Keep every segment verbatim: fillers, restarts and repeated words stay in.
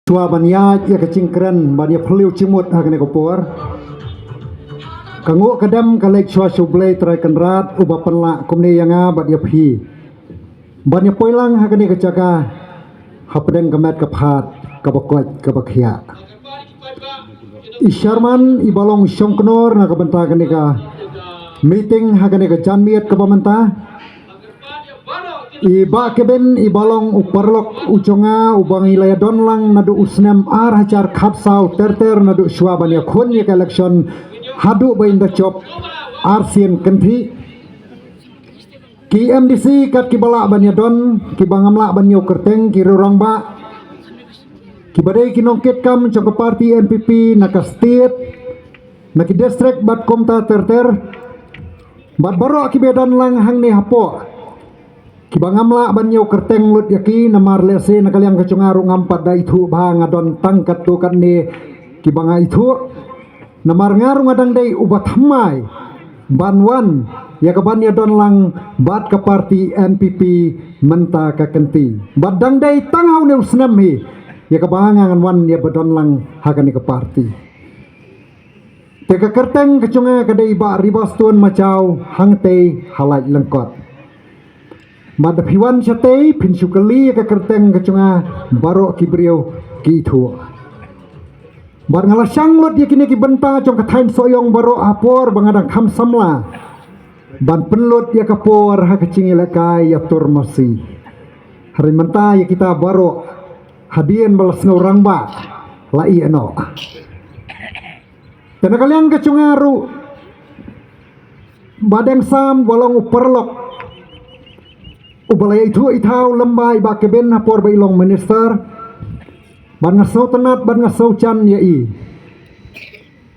Shuwa ban ïaid ïa ka jingkren ban ïa phylliew jingmut ha kane ka por, ka nguh ka dem ka leit shuwa sha U Blei Trai Kynrad uba pynlah kumne ïa nga bad ïa phi ban ïa poi lang ha kane ka jaka hapdeng ka met ka phad kaba koit kaba khiah. I Sharman iba long shongknor na ka bynta kane ka meeting ha kane ka janmiet kaba mynta, i Bah Kebin iba long u paralok u jong nga uba ngi la ïadon lang naduh u snem ar hajar khatsaw ter ter, naduh shuwa ban ïakhun ïa ka election haduh ba in da jop arsien kynthih. Ki M D C kat kiba lah ban ïadon, kiba ngam lah ban ïoh kyrteng, ki riew rangbah, kiba dei ki nongkitkam jong ka party N P P na ka state, na ki district bad kumta ter ter. Bad baroh kiba don lang hangne hapoh, kiba ngam lah ban ïoh kyrteng lut ïa ki, namar lehse na ka liang ka jong nga ruh ngam pat da ithuh bha, nga don tang katto katne kiba nga ithuh. Namar nga ruh nga dang dei uba thymmai ban wan ïa ka ban ïadon lang bad ka party N P P mynta ka kynti. Bad dang dei tang ha une u snem hi ïa kaba nga ngan wan ïa ba don lang ha kane ka party. Te ka kyrteng ka jong nga ka dei Bah Ribastone Majaw, hangtei ha Laitlangkot. Bad da phi wan shatei phin shu kylli ïa ka kyrteng ka jong nga, baroh ki briew ki ithuh. Bad nga la shang lut ïa kine ki bynta jong ka thaiñ Sohiong baroh ha por ba nga dang kham samla ban pynlut ïa ka por ha ka jingïalehkai ïa tur masi. Hynrei mynta ïa kita baroh hadien ba la sngew rangbah la ïeh noh. Te na ka liang ka jong nga ruh, Bah Deng Sam uba long u paralok uba la ïaithuh ithaw lem bad i Bah Kebin ha por ba i long minister, bad nga sngewtynnat bad nga sngewjan ïa i.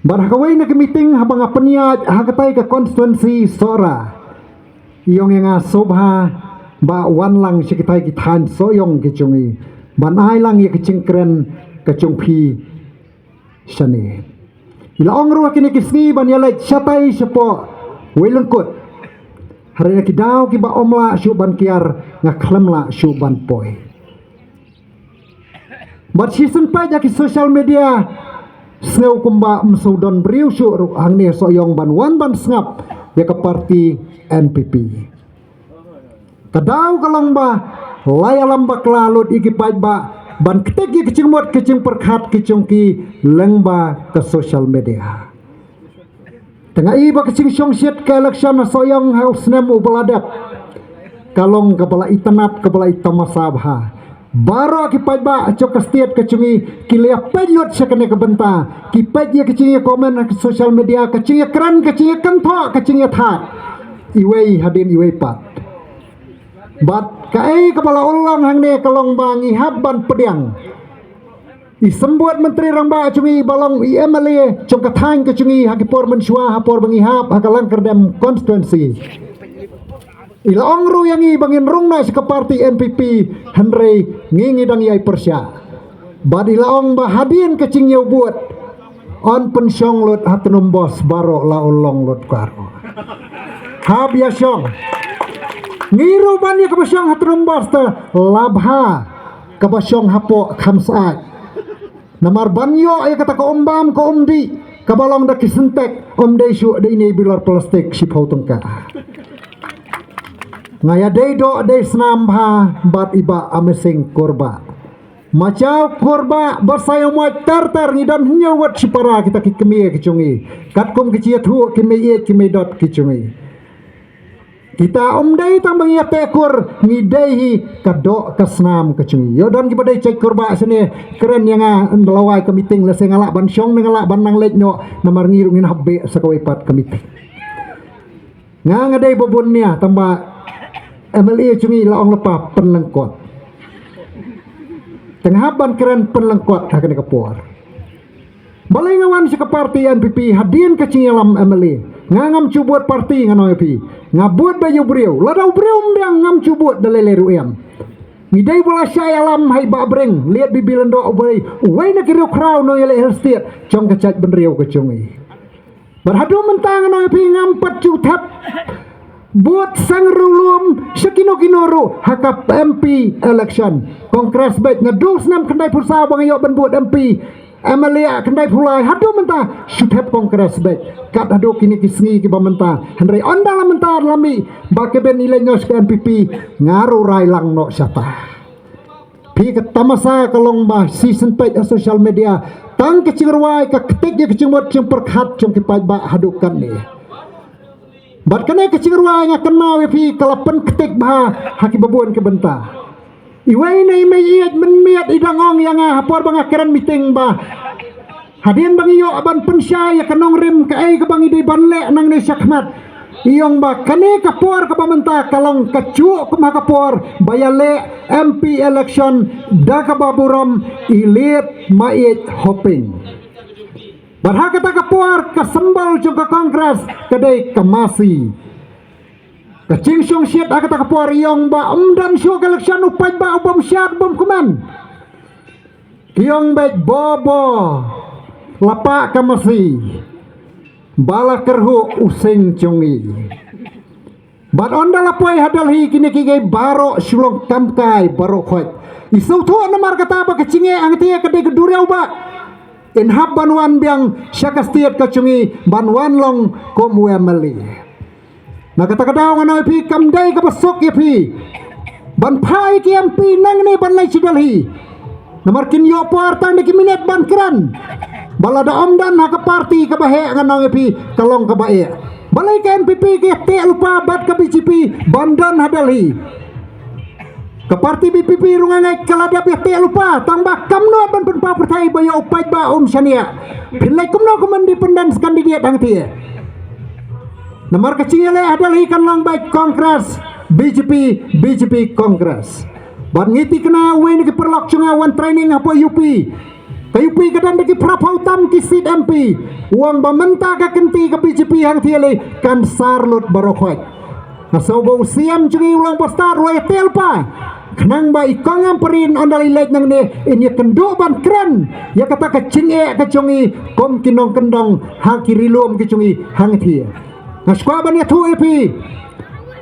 Bad ha kawei na ka meeting haba nga pynïaid ha katai ka constituency Sohra, i ong ïa nga, sngewbha Bah wan lang sha kitai ki thaiñ Sohiong ki jong i ban ai lang ïa ka jingkren ka jong phi shane. I la ong ruh ha kine ki sngi ban ïaleit shatai shapoh Wei Lyngkut. Hynrei na ki daw kiba ym lah shuh ban kiar, nga khlem lah shuh ban poi. Bad shisien pat ha ki social media, sngew kumba ym shu don briew shuh ruh hangne Sohiong ban wan ban sngap ïa ka party N P P. Ka daw ka long ba la ïalam bakla lut ïa ki paidbah ban ktik ïa ki jingmut ki jingpyrkhat ki jong ki lyngba ka social media. Te nga i ba ka jingshongshit ka election ha Sohiong ha u snem uba la dep ka long kaba la itynnad, kaba la itynnad bha. Baroh ki paidbah jong ka state ka jong i ki la ïa peit lut sha kane ka bynta, ki peit ïa ka jingïa comment ha ka social media, ka jingïa kren, ka jingïa kynthoh, ka jingïa thad, iwei hadien iwei pat. Bad kaei kaba la urlong hangne ka long ba ngi hap ban pdiang i symbud Myntri Rangbah jong i ba long i M L A jong ka thaiñ ka jong i ha ki por mynshuwa, ha por ba ngi hap ha ka Langkyrdem constituency. I la ong ruh ïa ngi ba ngin rung noh sha ka party N P P, hynrei ngi ngi dang ïai pyrshah. Bad i la ong ba hadien ka jingïoh vote yn pynshong lut ha Tnum Bos baroh, la urlong lut ka ruh. Hap ïa shong. Ngi ruh ban ïa kaba shong ha Tnum Bos te la bha kaba shong hapoh Khamshaid. Namar ban ïoh ïa kata ka um bam ka um dih kaba long da ki syntek, ym dei shuh da ine i bilor plastik shiphew tyngka. Nga ïa dei doh dei snam bha bad i Bah Amesing Kurbah. Majaw Kurbah, Basaiawmoit ter ter, ngi don hynñiew wut shipara kita ki kmie ki jong i. Katkum ki jingïathuh ki mei ïeit ki mei dot ki jong i. Kita ym dei tang ba ngi ïa teh kur, ngi dei hi ka doh ka snam ka jong i. Ïoh don kiba dei jait Kurbah shane, kren ïa nga ynda la wai ka meeting, lehse nga lah ban shong ne nga lah ban nang leit noh, namar ngi ruh ngin hap beh sa kawei pat ka meeting. Nga nga dei ba bun nia, tang ba M L A jong i la ong lypa pynlyngkot. Te nga hap ban kren pynlyngkot ha kane ka por. Balei nga wan sha ka party N P P hadien ka jingïalam M L A? Nga ngam ju bud party, ngan ong ïa phi. Nga bud ba ïa u briew. Lada u briew ym biang ngam ju bud da lei lei ruh em. Ngi dei ba la shah ïalam ha i Bah Breng Liatbibi Lyngdoh, uwei na ki riewkhraw nongïaleh Hill State jong ka jaitbynriew ka jong i. Bad haduh mynta ngan ong ïa phi, ngam pat ju thep bud sang riewlum sha kino kino ruh ha ka M P election. Congress bad naduh snem khyndai phew saw ba nga ïoh ban bud M P, M L A khyndai phew lai haduh mynta shu thep Congress bad kat haduh kine ki sngi kiba mynta. Hynrei ynda la mynta la mih ba ka Ben i leit noh sha ka N P P, nga ruh rai lang noh shata. Phi, ka tamasa ka long ba shisien peit ha social media tang ka jingrwai ka ktik ïa ka jingmut jingpyrkhat jong ki paidbah haduh katne. Bad kane ka jingrwai nga kynmaw ïa phi ka la pynktik bha ha kiba bun ki bynta. Iwei na i mei ïeit mynmiet i dang ong ïa nga ha por ba nga kren meeting ba hadien ba ngi ïoh ban pynshai ïa ka nongrim kaei kaba ngi dei ban leh nangne shakhmat, i ong ba kane ka por kaba mynta ka long kajuh kum ha ka por ba ïaleh M P election da kaba burom i Liet Maieit Hoping. Bad ha kata ka por ka symbol jong ka Congress ka dei ka masi. Ka jingshongshit ha kata ka por i ong ba ym don shuh ka election u paidbah u bym shad bym kmen. Ki ong beit bobo, la pah ka masi ba la kyrhuh u seng jong ngi. Bad ynda la poi ha Delhi kine kiei kiei baroh shu long kam kai baroh khoit. I sngewthuh namar kata ba ka jingeh hangtei ka dei ka duriaw ba in hap ban wan biang sha ka state ka jong ngi ban wan long kum u M L A. Na kata ka daw nga ong ïa phi kam dei kaba suk ïa phi ban phah ïa ki M P nangne ban leit sha Delhi. Namar kin ïoh por tang da ki minit ban kren. Ba lada ym don ha ka party kaba heh nga ong ïa phi ka long kaba eh. Balei ka N P P ka teh lypa bad ka B J P ban don ha Delhi? Ka party B P P ruh nga ngeit ka la dep ïa teh lypa tang ba kam nud ban pynpaw pyrthei ba ïa u paidbah um shaniah. Phin leit kumno kum independence candidate hangtei? Namar ka jingïaleh ha Delhi kan long beit Congress B J P, B J P Congress. Bad ngi thikna uwei na ki paralok jong nga wan training hapoh U P. Ka U P ka don da ki phra phew tam ki seat M P. U ong ba mynta ka kynti ka B J P hangtei lei kan sar lut baroh khoit. Nga sngew ba u C M jong ngi u long ba stad u la ïa teh lypa. Khnang ba i kong Ampareen ynda i leit nangne in ïa kynduh ban kren ïa kata ka jingeh ka jong ngi kum ki nongkyndong ha ki ri lum ki jong ngi hangtei. Nga sngewbha ban ïathuh ïa phi.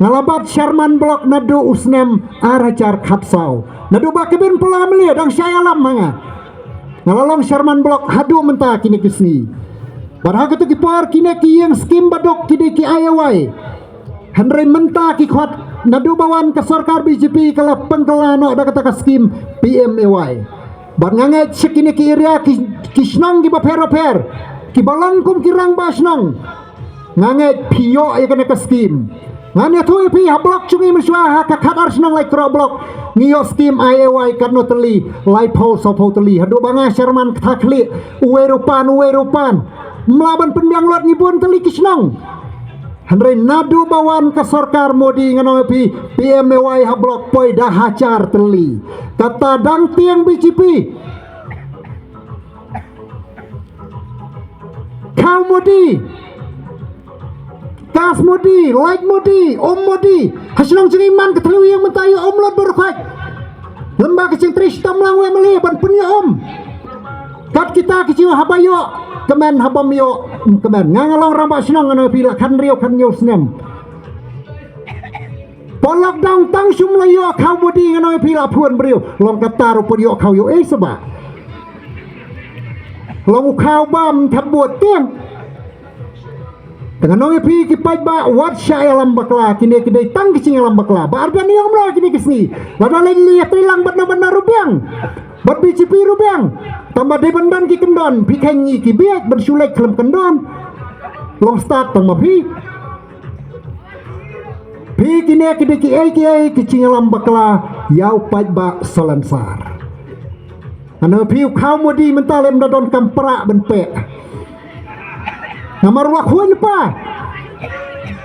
Nga la bat chairman block naduh u snem ar hajar khatsaw. Naduh ba ka Ben Pala Mali dang shah ïalam ha nga. Nga la long chairman block haduh mynta kine ki sngi. Bad ha kito ki por kine ki ïing skim baduk ki dei ki I A Y. Hynrei mynta ki khot naduh ba wan ka sorkar B J P ka la pynkylla noh da kata ka skim P M A Y. Bad nga ngeit sha kine ki area ki, ki shnong kiba pher bapher kiba long kum ki rangbah shnong. Nga ngeit phi ïoh ïa kane ka skim. Ngan ïathuh ïa phi ha block jong ngi mynshuwa ha ka khatar shnong Laitkroh block ngi ïoh skim I A Y katno tylli, laiphew sawphew tylli. Haduh ba nga chairman kata khlieh uwei ruh pan uwei ruh pan. Ym lah ban pynbiang lut ngi bun tylli ki shnong. Hynrei naduh ba wan ka sorkar Modi ngan ong ïa phi P M A Y ha block poi da hajar tylli. Kata dang tieng B J P. Khaw Modi, kas Modi, lait Modi, um Modi. Ha shnong jong ngi man ka thliew ïing mynta ïoh um lut baroh khoit. Lem bad ka jingtrei shitom lang wei mali ban pynïoh um. Kat kita ki jiw haba ïoh kmen, haba ym ïoh ym kmen. Nga nga long rangbah shnong ngan ong ïa phi la khathynriew khathynñiew snem. Poi lockdown tang shym la ïoh khaw Modi ngan ong ïa phi la phun briew. Long kata ruh poi ïoh khaw ïoh ei saba. Long u khaw bam thap bud tiang. Te ngan ong ïa phi ki paidbah wat shah ïalam bakla, kine ki dei tang ki jingïalam bakla. Ba ardan ïong mla kine ki sngi. Lada lei lei ïa tei lang bad na bad na ruh biang. Bad B J P ruh biang. Tang ba dei ban ban ki kyndon, phi kheiñ ngi ki bieit ban shu leit khlem kyndon. Long stad tang ma phi. Phi kine ki dei kiei kiei ki jingïalam bakla ïa u paidbah Salonsar. Ngan ong ïa phi u khaw Modi mynta lem da don kam prah ban peh. Namar u la khuid lypa.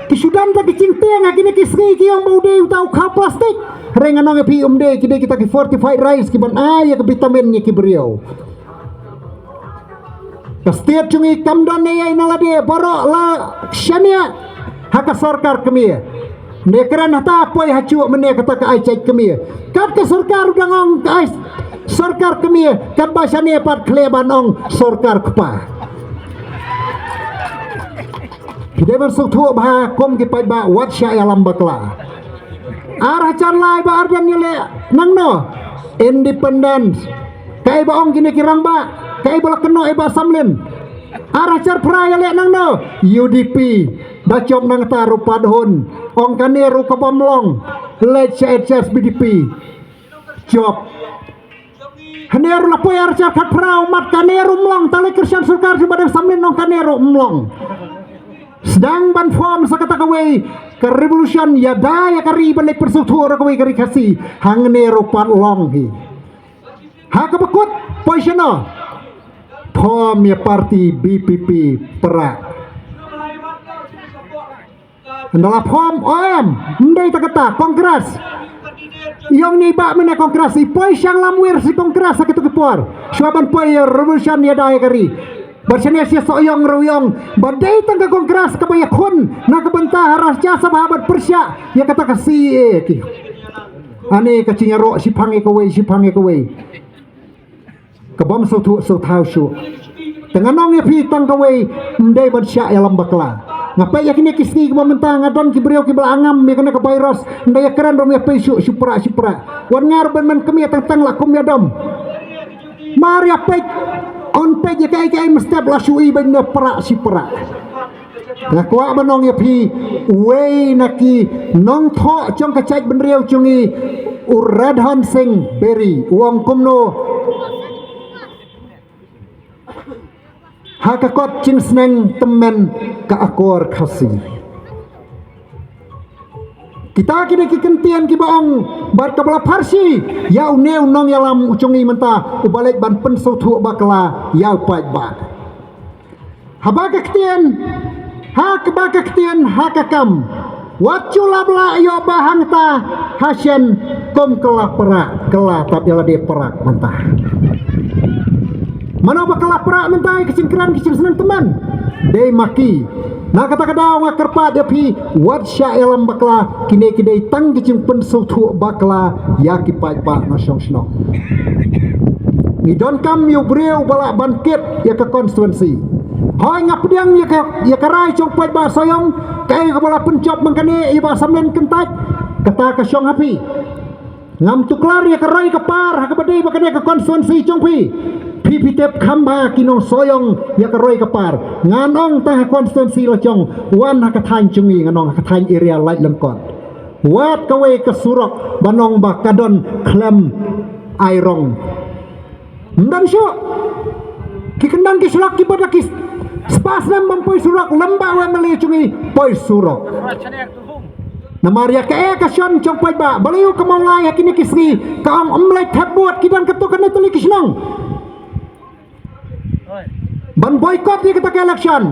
Ki shu don da ki jingtieng ha kine ki sngi ki ong ba u dei uta u khaw plastik. Hynrei ngan ong ïa phi um dei, ki dei kita ki fortified rice ki ban ai ïa ka vitamin ïa ki briew. Ka state jong ngi kam don ei ei na lade, baroh la shaniah ha ka sorkar kmie. Ne kren hata poi ha juh mynne kata ka ai jait kmie. Kat ka sorkar u dang ong ka ai sorkar kmie, kat ba shaniah pat khleh ban ong sorkar kpa. Phi dei ban sngewthuh bha kum ki paidbah wat shah ïalam bakla. Ar hajar lai ba ar dang ïaleh nangno? Independence. Kaei ba ong kine ki rangbah? Kaei ba la kynnoh ïa i Bah Samlin? Ar hajar phra ïaleh nangno? U D P. Da jop nangta ruh pat hun. Ong kane ruh ka bym long. Leit sha H S B D P. Jop. Hane ruh la poi ar hajar khatphra, mat kane ruh ym long, tang leit kyrshan sorkar shuh ba dang Samlin, ong kane ruh ym long. Sdang ban form sa kata kawei ka revolution, ïada ïa ka ri ban leit pynsngewthuh ïa kawei ka ri Khasi. Hangne ruh pat long hi. Ha kaba kut, poi shano? Form ïa party B P P Prah. Ynda la form, o em, ym dei tang kata, Congress. I ong ïa i Bah mynne Congress, i poi shang lamwir sha Congress ha kito ki por. Shuwa ban poi ïa revolution ïada ïa ka ri. Bad shane sha Sohiong ruh i ong ba dei tang ka Congress kaba ïakhun na ka bynta ha Rajya Sabha ban pyrshah ïa kata ka C A A ki. Ane ka jingïaroh shiphang ïa kawei, shiphang ïa kawei. Ka bym sngewthuh sngewthaw shuh. Te ngan ong ïa phi tang kawei, ym dei ban shah ïalam bakla. Nga peit ïa kine ki sngi kiba mynta, nga don ki briew kiba la angam ïa kane ka virus, ynda ïakren ruh ym ïapei shuh, shu prah, shu prah. Wat nga ruh ban man kmie tang tang la kum ïadom. Mar ïapeit, yn peit ïa kaei kaei mynstep la shu i ban ïa prah, shu prah. Nga kwah ban ong ïa phi, uwei na ki nongthoh jong ka jaitbynriew jong ngi, u Radhan Singh Beri, u ong kumno ha ka kot jingsneng tymmen ka akor Khasi. Kita ki dei ki kyntien kiba ong bad kaba la pharshi ïa une u nongïalam u jong ngi mynta uba leit ban pynsngewthuh bakla ïa u paidbah. Haba ka ktien, ha kaba ka ktien, ha ka kam. Wat ju lap lah ïoh ba hangta ha shen kum ka la prah, ka la tad ïa lade prah mynta. Mano ba ka la prah mynta ïa ka jingkren ka jingsneng tymmen? Dei ma ki. Na kata ka daw nga kyrpad ïa phi, wat shah ïalam bakla, kine ki dei tang ki jingpynsngewthuh bakla ïa ki paidbah na shong shnong. Ngi donkam ïa u briew ba lah ban kit ïa ka constituency. Hoi nga pdiang ïa ka, ïa ka rai jong paidbah Sohiong, kaei kaba la pynjop man kane ïa i Bah Samlin kyntait, kata ka shong ha phi. Ngam tuklar ïa ka roi ka par ha kaba dei ba kane ka constituency jong phi. Phi phi tip kham bha ki nong Sohiong ïa ka roi ka par. Ngan ong tang ha constituency la jong, wan ha ka thaiñ jong ngi, ngan ong ha ka thaiñ area Laitlangkot. Wat kawei ka surok ban ong ba ka don khlem ai rong. Ym don shuh. Ki kyndang ki surok kiba da ki spah snem bym poi surok, lem ba u M L A jong ngi poi surok. Namar ïa kaei ka shon jong paidbah, balei u ka Mawlai ha kine ki sngi ka ong ym leit thep vote, ki don katto katne tylli ki shnong. Ban boycott ïa kata ka election.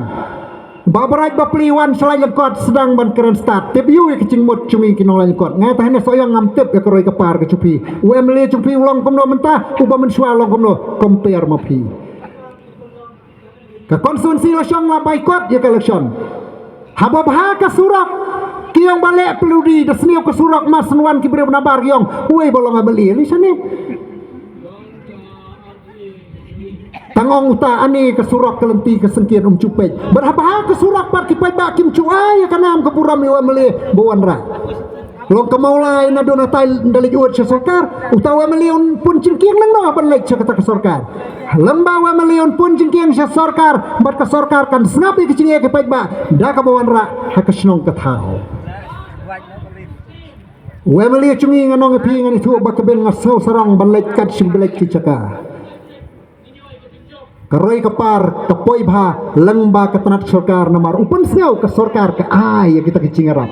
Bah Bright Bapli wan sha Laitlangkot sdang ban kren stad. Tip ïa u ïa ka jingmut jong ngi ki nong Laitlangkot. Nga te hangne Sohiong ngam tip ïa ka roi ka par ka jong phi. U M L A jong phi u long kumno mynta, uba mynshuwa long kumno, compare ma phi. Ka constituency la shong la boycott ïa ka election. Haba bha ka surok, ki ong ba leh pyludi, da sniew ka surok, mar shen wan ki briew nabar ki ong, uei ba long M L A lei shane. Tang ong uta, ani ka surok ka lynti ka syngkien, um ju peit. Bad haba bha ka surok pat ki paidbah kim ju ai ïa ka nam ka burom ïa u M L A ba wanrah. Long ka Mawlai naduh natai ynda leit ud sha sorkar, uta u M L A un pun jingkieng nangno ban leit sha kata ka sorkar. Lem ba u M L A un pun jingkieng sha sorkar, bad ka sorkar kan sngap ïa ka jingeh ki paidbah da kaba wanrah ha ka shnong ka thaw. U M L A jong ngi, ngan ong ïa phi, ngan ïathuh ba ka bynta nga sngew sarong ban leit kat shim ba leit ki jaka. Ka roi ka par ka poi bha lyngba ka tnat sorkar, namar u pynsngew ka sorkar ka ai ïa kita ki jingïarap.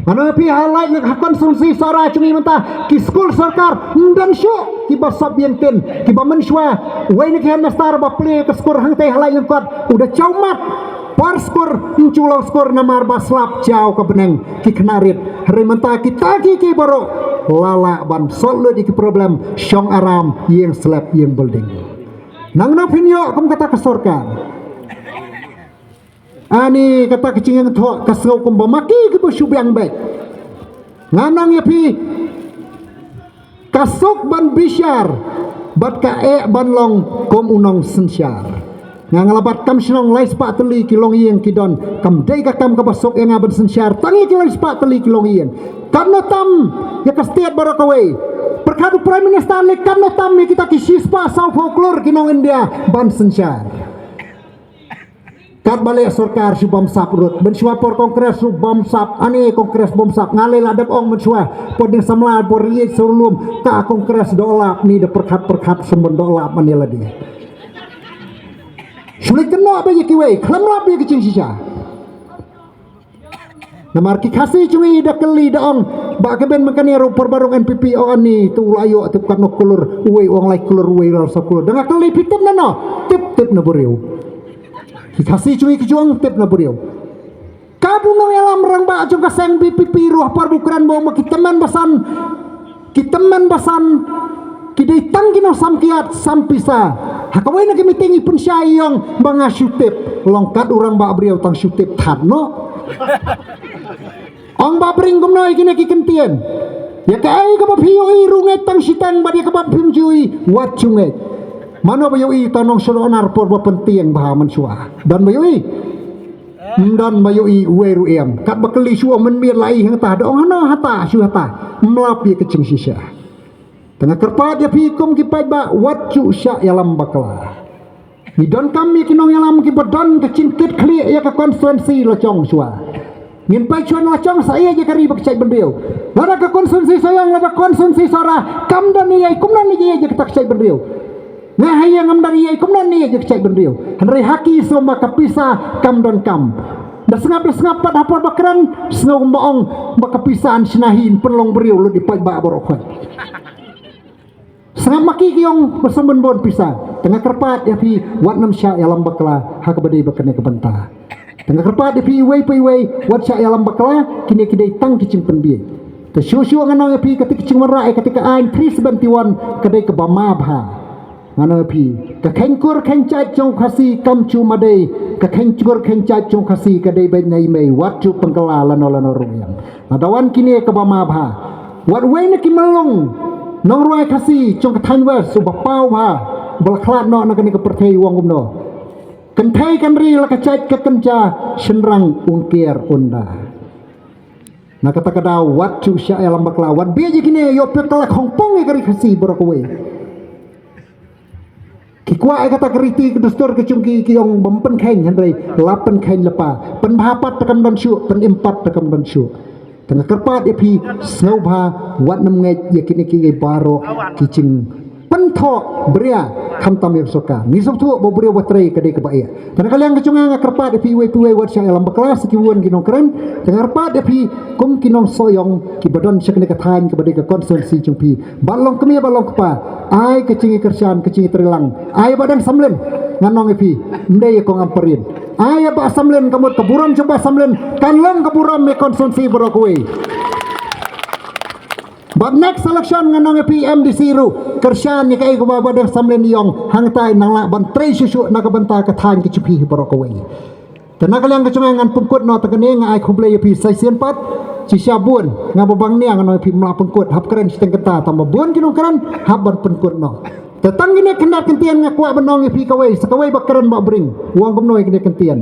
Ngan ong ïa phi, ha Laitlangkot, ha constituency Sohra jong ngi mynta, ki skul sorkar ym don shuh, kiba sop ïing tin, kiba mynshuwa. Uwei na ki headmaster ba plie ka skul hangtei ha Laitlangkot u da jaw mat. Por skul, ym ju long skul namar ba slap jaw ka bneng, ki khynnah rit. Hynrei mynta kita ki, ki baroh la lah ban solve lut ïa ki problem shong aram, ïing slap, ïing building. Nangno phin ïoh kum kata ka sorkar? Ani kata ka jingïathuh ka sngew kumba ma ki kiba shu biang beit. Ngan ong ïa phi, ka suk ban bishar bad ka eh ban long kum u nongsynshar. Nga nga la bat kam shnong lai spah tylli ki longïing ki don. Kam dei ka kam kaba suk ïa nga ban synshar tang ïa ki lai spah tylli ki longïing. Katno tam ïa ka state baroh kawei. Pyrkhat u Prime Minister leh katno tam ïa kita ki shi spah saw phew klur ki nong India ban synshar. Katba leh sorkar shu bamsap ruh. Mynshuwa por Congress shu bamsap, ani Congress bamsap. Nga leh la dep ong mynshuwa por ding samla por riej sorlum ka Congress doh lap ni da pyrkhat pyrkhat sumban doh lap mane lade. Shu leh kynnoh ba ïa kiwei khlem lap ïa ki jingshisha. Namar ki Khasi jong ngi da kylli da ong ba ka ben mynta ne ruh por ba rung N P P ong ani tu la ïoh tip katno klur uwei ong lai klur uwei la saw klur. Da nga kylli phi tip na no? Tip tip na briew. Ki Khasi jong ngi ki jong tip na briew. Ka bu nongïalam rangbah jong ka seng V P P ruh por bu kren ba ma ki tymmen basan ki tymmen basan ki dei tang ki nongsam kiad sam pisa. Ha kawei na ki meeting i pynshai ïong ba nga shu tip long kat u rangbah briew tang shu tip that noh. Ong Bah Bring kumno ïa kine ki kyntien. Ïa kaei kaba phi ïohi ruh ngeit tang shiteng bad ïa kaba phim ju ïohi wat ju ngeit. Mano ba ïohi ta nong shu dohnar por ba pyntieng bha mynshuwa. Don ba ïohi. Ym don ba ïohi uwei ruh em. Katba kylli shu ong mynmiet la i hangta da ong hano hata shu hata. Ym lap ïa ka jingshisha. Te nga kyrpad ïa phi kum ki paidbah wat ju shah ïalam bakla. Ngi donkam ïa ki nongïalam kiba don ka jingkit khlieh ïa ka constituency la jong shuwa. Ngin peit shuwa la jong sa ïa ka ri ba ka jaitbynriew. Lada ka constituency Sohiong lada constituency Sohra kam don ïa kumno ïa ka jaitbynriew. Nga ha ïa ngam don ïa kumno ïa ka jaitbynriew. Hynrei ha ki sum ba ka pisa kam donkam. Da sngap da sngap pat ha por ba kren sngew kumba ong ba ka pisa yn shna hi yn pynlong briew lut i paidbah baroh khoit. Sngap ma ki ki ong ba sngewbha ban bun pisa. Te nga kyrpad ïa phi wat nym shah ïalam bakla ha kaba dei ba kane ka bynta. Te nga kyrpad ïa phi iwei pa iwei wat shah ïalam bakla kine ki dei tang ki jingpynbiej. Te shuh shuh nga ong ïa phi kata ka jingwanrah ïa kata ka aiñ three seventy-one ka dei kaba ma bha. Nga ong ïa phi ka kheiñ kur kheiñ jait jong Khasi kam ju ma dei ka kheiñ kur kheiñ jait jong Khasi ka dei beit na i mei wat ju pynkylla lano lano ruh ïa. Lada wan kine kaba ma bha. Wat wei na ki myllung nongrwai Khasi jong ka thaiñ West uba paw bha uba la khlad noh na kane ka pyrthei u ong kumno. Kynthei kan ri la ka jait ka kynja shynrang ungkier unda. Na kata ka daw wat ju shah ïalam bakla wat bieit ïa kine ïoh peit ka la khongpong ïa ka ri Khasi baroh kawei. Ki kwah ïa kata ka riti ka dustur ka jong ki ki ong bym pynkheiñ hynrei la pynkheiñ lypa. Pynbha pat te kam don shuh, pynim pat te kam don shuh. Te nga kyrpad ïa phi sngewbha wat nym ngeit ïa kine kiei baroh ki jingpynthoh bria khamtam ïa ka sorkar. Ngi sngewthuh ba u briew ba trei ka dei kaba ïa. Te na ka liang ka jong nga nga kyrpad ïa phi iwei pa iwei wat shah ïalam bakla sa ki bun ki nongkren. Te nga kyrpad ïa phi kum ki nongsohiong kiba don sha kane ka thaiñ kaba dei ka constituency jong phi. Bad long kmie bad long kpa ai ka jingïakyrshan ka jingïatreilang. Ai Bah Deng Samlin ngan ong ïa phi ym dei ïa kong Ampareen. Ai Bah Samlin ka mut ka burom jong Bah Samlin kan long ka burom ïa constituency baroh kawei. Bad next election ngan ong ïa phi M D C ruh kyrshan ïa kaei kaba Bah Deng Samlin i ong hangtai nang lah ban trei shuh shuh na ka bynta ka thaiñ ka jong phi baroh kawei. Te na ka liang ka jong nga ngan pynkut noh tang kane nga ai khublei ïa phi sa shisien pat. Shisha bun nga ba bang nia ngan ong ïa phi ym lah pynkut hap kren shiteng kynta tang ba bun ki nongkren hap ban pynkut noh. Te tang kine khyndiat kyntien nga kwah ban ong ïa phi kawei sa kawei ba kren Bah Bring u ong kumno ïa kine kyntien.